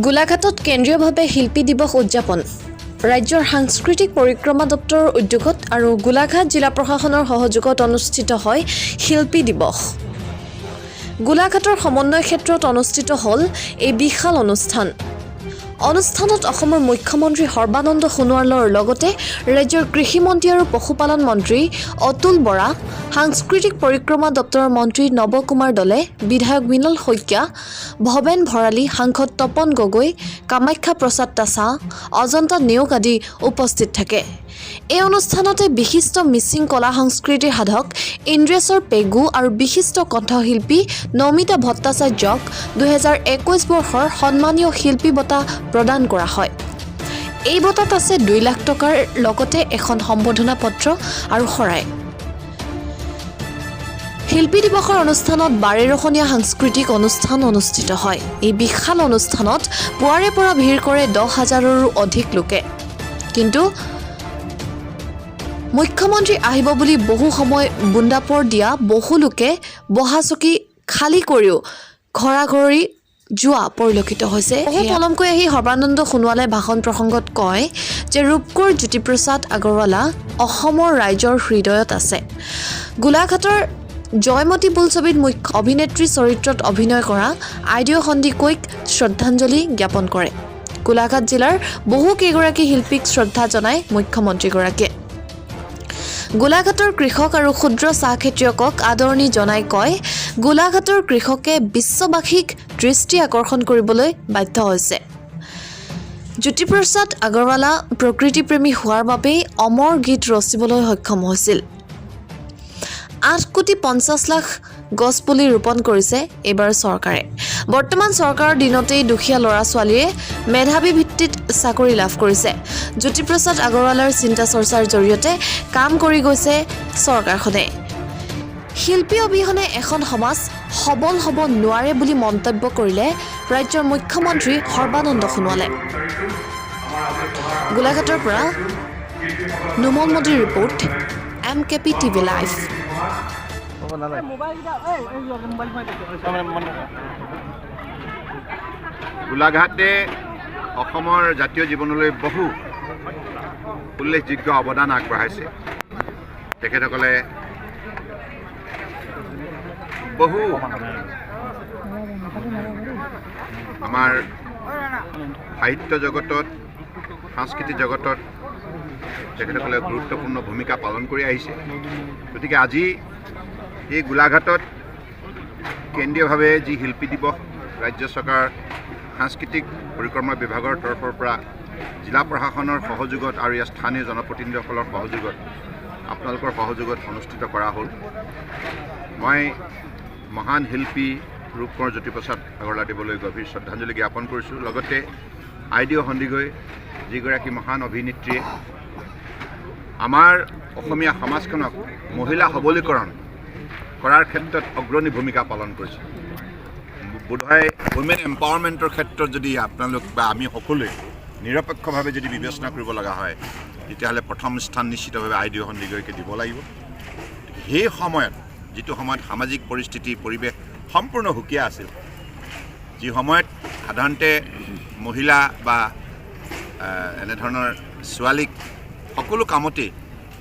গোলাঘাটত কেন্দ্ৰীয়ভাৱে শিল্পী দিৱস উদযাপন। ৰাজ্যৰ সাংস্কৃতিক পৰিক্ৰমা দপ্তৰৰ উদ্যোগত আৰু গোলাঘাট জিলা প্ৰশাসনৰ সহযোগত অনুষ্ঠিত হয় শিল্পী দিৱস। গোলাঘাটৰ সমন্বয় ক্ষেত্ৰত অনুষ্ঠিত হ'ল এই বিশাল অনুষ্ঠান। অনুষ্ঠানত অসমৰ মুখ্যমন্ত্ৰী সৰ্বানন্দ সোণোৱালৰ লগতে ৰাজ্যৰ কৃষিমন্ত্ৰী আৰু পশুপালন মন্ত্ৰী অতুল বৰা, সাংস্কৃতিক পৰিক্ৰমা দপ্তৰৰ মন্ত্ৰী নৱ কুমাৰ দলে, বিধায়ক মৃণাল শইকীয়া, ভৱেন ভৰালী, সাংসদ তপন গগৈ, কামাখ্যা প্ৰসাদ তাছা, অজন্তা নেওগ আদি উপস্থিত থাকে। এই অনুষ্ঠানতে বিশিষ্ট মিচিং কলা সংস্কৃতিৰ সাধক ইন্দ্ৰেশ্বৰ পেগু আৰু বিশিষ্ট কণ্ঠশিল্পী নমিতা ভট্টাচাৰ্যক 2021 বৰ্ষৰ সন্মানীয় শিল্পী বঁটা প্ৰদান কৰা হয়। এই বঁটাত আছে 2 লাখ টকাৰ লগতে এখন সম্বৰ্ধনা পত্ৰ আৰু শৰাই। শিল্পী দিৱসৰ অনুষ্ঠানত বাৰেৰহণীয়া সাংস্কৃতিক অনুষ্ঠান অনুষ্ঠিত হয়। এই বিশাল অনুষ্ঠানত পুৱাৰে পৰা ভিৰ কৰে 10 হাজাৰৰো অধিক লোকে। কিন্তু মুখ্যমন্ত্ৰী আহিব বুলি বহু সময় বোন্দাপৰ দিয়া বহু লোকে বহা চকী খালী কৰিও ঘৰাঘৰি যোৱা পৰিলক্ষিত হৈছে। বহু পলমকৈ আহি সৰ্বানন্দ সোণোৱালে ভাষণ প্ৰসংগত কয় যে ৰূপকোঁৱৰ জ্যোতিপ্ৰসাদ আগৰৱালা অসমৰ ৰাইজৰ হৃদয়ত আছে। গোলাঘাটৰ জয়মতী বোলছবিত মুখ্য অভিনেত্ৰী চৰিত্ৰত অভিনয় কৰা আইদেউ সন্দিকৈক শ্ৰদ্ধাঞ্জলি জ্ঞাপন কৰে। গোলাঘাট জিলাৰ বহু কেইগৰাকী শিল্পীক শ্ৰদ্ধা জনায় মুখ্যমন্ত্ৰীগৰাকীয়ে। গোলাঘাটৰ কৃষক আৰু ক্ষুদ্ৰ চাহ খেতিয়কক আদৰণি জনাই কয়, গোলাঘাটৰ কৃষকে বিশ্ববাসীক দৃষ্টি আকৰ্ষণ কৰিবলৈ বাধ্য হৈছে। জ্যোতিপ্ৰসাদ আগৰৱালা প্ৰকৃতিপ্ৰেমী হোৱাৰ বাবেই অমৰ গীত ৰচিবলৈ সক্ষম হৈছিল। 8 কোটি 50 লাখ গছপুলি ৰোপণ কৰিছে এইবাৰ চৰকাৰে। বৰ্তমান চৰকাৰৰ দিনতেই দুখীয়া ল'ৰা ছোৱালীয়ে মেধাৱী ভিত্তিত চাকৰি লাভ কৰিছে। জ্যোতিপ্ৰসাদ আগৰৱালাৰ চিন্তা চৰ্চাৰ জৰিয়তে কাম কৰি গৈছে চৰকাৰখনে। শিল্পী অবিহনে এখন সমাজ সবল হ'ব নোৱাৰে বুলি মন্তব্য কৰিলে ৰাজ্যৰ মুখ্যমন্ত্ৰী সৰ্বানন্দ সোণোৱালে। গোলাঘাটৰ পৰা নোমল মোদীৰ report, M K P TV live. Mobile mobile. গোলাঘাটে অসমৰ জাতীয় জীৱনলৈ বহু উল্লেখযোগ্য অৱদান আগবঢ়াইছে। তেখেতসকলে বহু আমাৰ সাহিত্য জগতত, সাংস্কৃতিক জগতত তেখেতসকলে গুৰুত্বপূৰ্ণ ভূমিকা পালন কৰি আহিছে। গতিকে আজি এই গোলাঘাটত কেন্দ্ৰীয়ভাৱে যি শিল্পী দিৱস ৰাজ্য চৰকাৰ সাংস্কৃতিক পৰিক্ৰমা বিভাগৰ তৰফৰ পৰা জিলা প্ৰশাসনৰ সহযোগত আৰু ইয়াৰ স্থানীয় জনপ্ৰতিনিধিসকলৰ সহযোগত, আপোনালোকৰ সহযোগত অনুষ্ঠিত কৰা হ'ল, মই মহান শিল্পী ৰূপকোঁৱৰ জ্যোতিপ্ৰসাদ আগৰৱালাদেৱলৈ গভীৰ শ্ৰদ্ধাঞ্জলি জ্ঞাপন কৰিছোঁ। লগতে আইদেউ সন্দিকৈ, যিগৰাকী মহান অভিনেত্ৰীয়ে আমাৰ অসমীয়া সমাজখনক মহিলা সবলীকৰণ কৰাৰ ক্ষেত্ৰত অগ্ৰণী ভূমিকা পালন কৰিছে। বোধহয় উইমেন এম্পাৱাৰমেণ্টৰ ক্ষেত্ৰত যদি আপোনালোক বা আমি সকলোৱে নিৰপেক্ষভাৱে যদি বিবেচনা কৰিব লগা হয়, তেতিয়াহ'লে প্ৰথম স্থান নিশ্চিতভাৱে আইদেউ সন্দিকৈকে দিব লাগিব। সেই সময়ত, যিটো সময়ত সামাজিক পৰিস্থিতি, পৰিৱেশ সম্পূৰ্ণ সুকীয়া আছিল, যি সময়ত সাধাৰণতে মহিলা বা এনেধৰণৰ ছোৱালীক সকলো কামতেই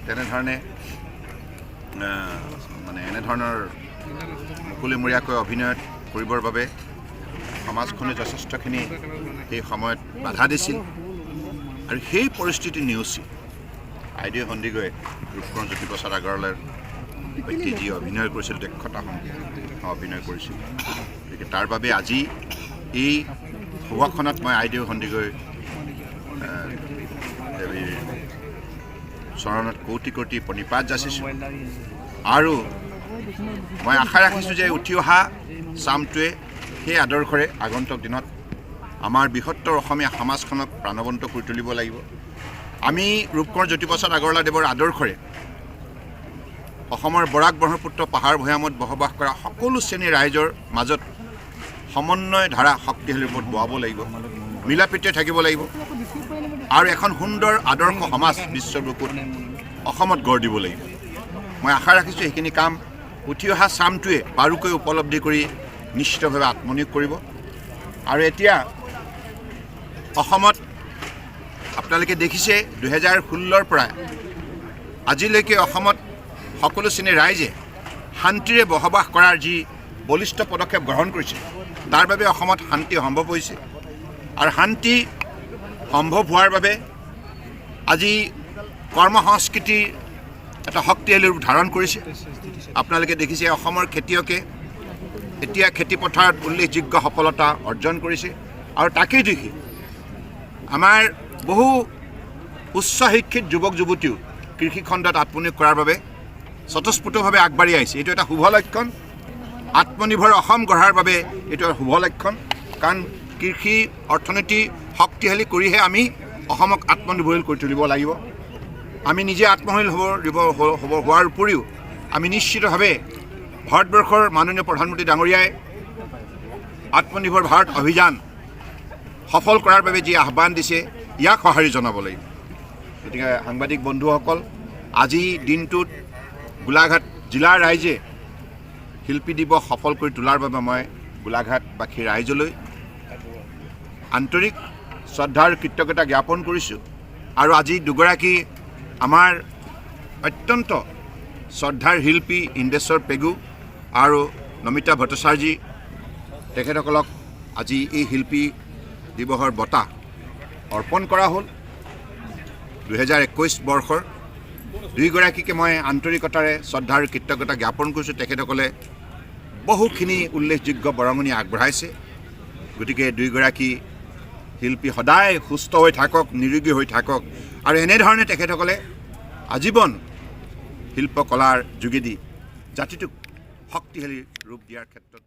তেনেধৰণে মানে এনেধৰণৰ মুকলিমূৰীয়াকৈ অভিনয় কৰিবৰ বাবে সমাজখনে যথেষ্টখিনি সেই সময়ত বাধা দিছিল আৰু সেই পৰিস্থিতি নেওচি আইদেউ সন্দিকৈয়ে ৰূপকোঁৱৰ জ্যোতিপ্ৰসাদ আগৰৱালাৰ সৈতে যি অভিনয় কৰিছিল, দক্ষতা অভিনয় কৰিছিল, গতিকে তাৰ বাবে আজি এই সভাখনত মই আইদেউ সন্দিকৈ দেৱীৰ চৰণত কোটি কোটি প্ৰণিপাত যাচিছোঁ আৰু মই আশা ৰাখিছোঁ যে উঠি অহা চামটোৱে সেই আদৰ্শৰে আগন্তুক দিনত আমাৰ বৃহত্তৰ অসমীয়া সমাজখনক প্ৰাণৱন্ত কৰি তুলিব লাগিব। আমি ৰূপকোঁৱৰ জ্যোতিপ্ৰসাদ আগৰৱালাদেৱৰ আদৰ্শৰে অসমৰ বৰাক, ব্ৰহ্মপুত্ৰ, পাহাৰ ভৈয়ামত বসবাস কৰা সকলো শ্ৰেণীৰ ৰাইজৰ মাজত সমন্বয় ধাৰা শক্তিশালী ৰূপত বোৱাব লাগিব, মিলা প্ৰীতিৰে থাকিব লাগিব আৰু এখন সুন্দৰ আদৰ্শ সমাজ বিশ্বৰ বুকুত অসমত গঢ় দিব লাগিব। মই আশা ৰাখিছোঁ, সেইখিনি কাম উঠি অহা চামটোৱে বাৰুকৈ উপলব্ধি কৰি নিশ্চিতভাৱে আত্মনিয়োগ কৰিব। আৰু এতিয়া অসমত আপোনালোকে দেখিছে 2016ৰ পৰা আজিলৈকে অসমত সকলো শ্ৰেণীৰ ৰাইজে শান্তিৰে বসবাস কৰাৰ যি বলিষ্ঠ পদক্ষেপ গ্ৰহণ কৰিছে, তাৰ বাবে অসমত শান্তি সম্ভৱ হৈছে। আৰু শান্তি সম্ভৱ হোৱাৰ বাবে আজি কৰ্মসংস্কৃতিৰ এটা শক্তিশালী ৰূপ ধাৰণ কৰিছে। আপোনালোকে দেখিছে অসমৰ খেতিয়কে এতিয়া খেতিপথাৰত উল্লেখযোগ্য সফলতা অৰ্জন কৰিছে। আৰু তাকেই দেখি আমাৰ বহু উচ্চ শিক্ষিত যুৱক যুৱতীও কৃষিখণ্ডত আত্মনিয়োগ কৰাৰ বাবে স্বতঃস্ফূৰ্তভাৱে আগবাঢ়ি আহিছে। এইটো এটা শুভ লক্ষণ। আত্মনিৰ্ভৰ অসম গঢ়াৰ বাবে এইটো এটা শুভ লক্ষণ, কাৰণ কৃষি অৰ্থনীতি শক্তিশালী কৰিহে আমি অসমক আত্মনিৰ্ভৰশীল কৰি তুলিব লাগিব। আমি নিজে আত্মনিৰ্ভৰশীল হ'ব হোৱাৰ উপৰিও আমি নিশ্চিতভাৱে ভাৰতবৰ্ষৰ মাননীয় প্ৰধানমন্ত্ৰী ডাঙৰীয়াই আত্মনিৰ্ভৰ ভাৰত অভিযান সফল কৰাৰ বাবে যি আহ্বান দিছে, ইয়াক সঁহাৰি জনাব লাগিব। গতিকে সাংবাদিক বন্ধুসকল, আজি দিনটোত গোলাঘাট জিলাৰ ৰাইজে শিল্পী দিৱস সফল কৰি তোলাৰ বাবে মই গোলাঘাটবাসী ৰাইজলৈ আন্তৰিক শ্ৰদ্ধা আৰু কৃতজ্ঞতা জ্ঞাপন কৰিছোঁ। আৰু আজি দুগৰাকী আমাৰ অত্যন্ত শ্ৰদ্ধাৰ শিল্পী ইন্দ্ৰেশ্বৰ পেগু আৰু নমিতা ভট্টাচাৰ্যী, তেখেতসকলক আজি এই শিল্পী দিৱসৰ বঁটা অৰ্পণ কৰা হ'ল 2021 বৰ্ষৰ। দুয়োগৰাকীকে মই আন্তৰিকতাৰে শ্ৰদ্ধা আৰু কৃতজ্ঞতা জ্ঞাপন কৰিছোঁ। তেখেতসকলে বহুখিনি উল্লেখযোগ্য বৰঙণি আগবঢ়াইছে। গতিকে দুয়োগৰাকী শিল্পী সদায় সুস্থ হৈ থাকক, নিৰোগী হৈ থাকক আৰু এনেধৰণে তেখেতসকলে আজীৱন শিল্পকলাৰ যোগেদি জাতিটোক শক্তিশালী ৰূপ দিয়াৰ ক্ষেত্ৰত